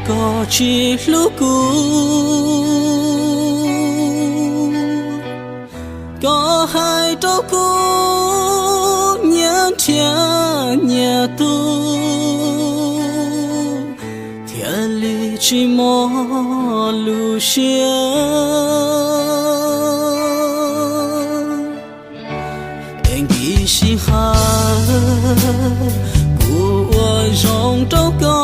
Koj tsis hlub kuv, koj hais rau kuv nyias nrhiav nyias tug, thiaj li tsis mob lub siab. Es nkim sij hawm kuv ua zoo rau koj,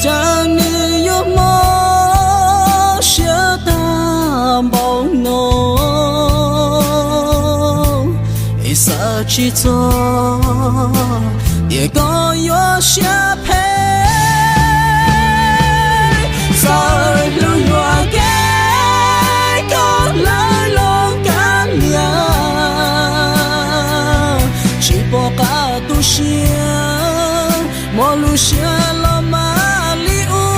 cas nws yuav mob siab tag npaum no. Es xav tsis txog tias koj yuav siab phem, txawm hlub yuam kev koj lawv los kav liam, tsis pom qab tu siab, mob lub siab los mas li ub.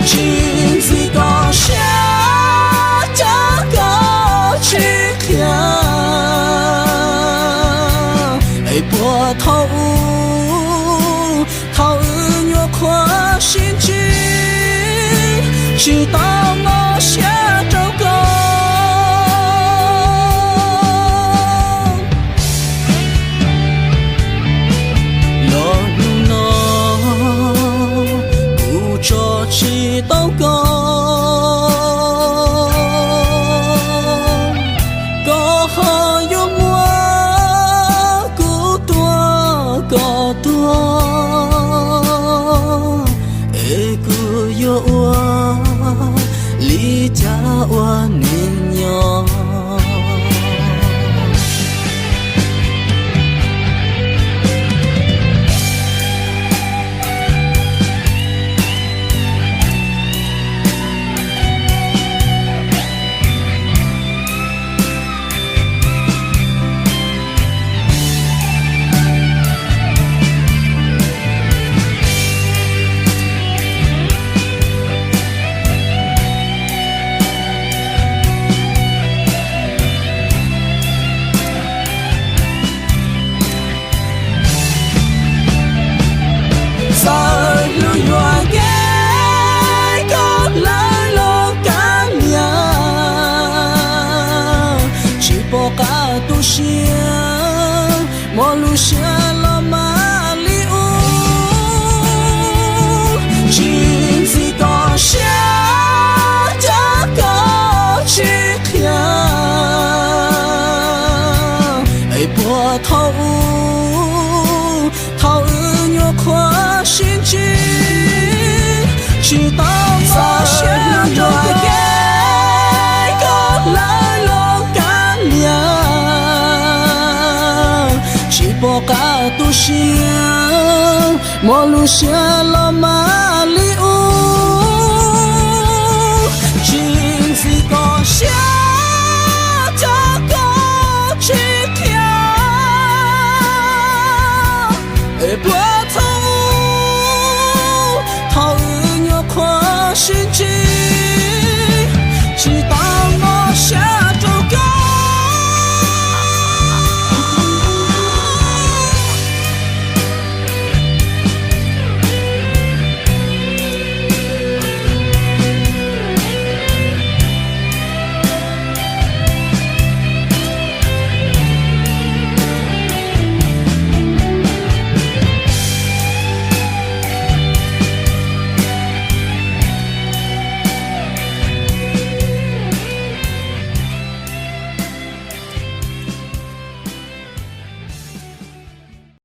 Tsis ntxim koj siab coj koj tsis qhia, es puag thaum ub thaum wb nyuam qhuav sib ntsib, tsis tau mob siab rau koj. Los hnub no kuv tso tsis tau koj, koj ho yuav muab kuv tua kom tuag, es kuv yuav ua li cas ua neeg nyob. Txawm hlub yuam kev koj lawv los kav liam, tsis pom qab tu siab, mob lub siab los mas li ub. Tsis ntxim koj siab coj koj tsis qhia, es puag thaum ub thaum wb nyuam qhuav sib ntsib, tsis tau mob siab rau kev koj lawv los kav liam, tsis pom qab tu siab, mob lub siab los mas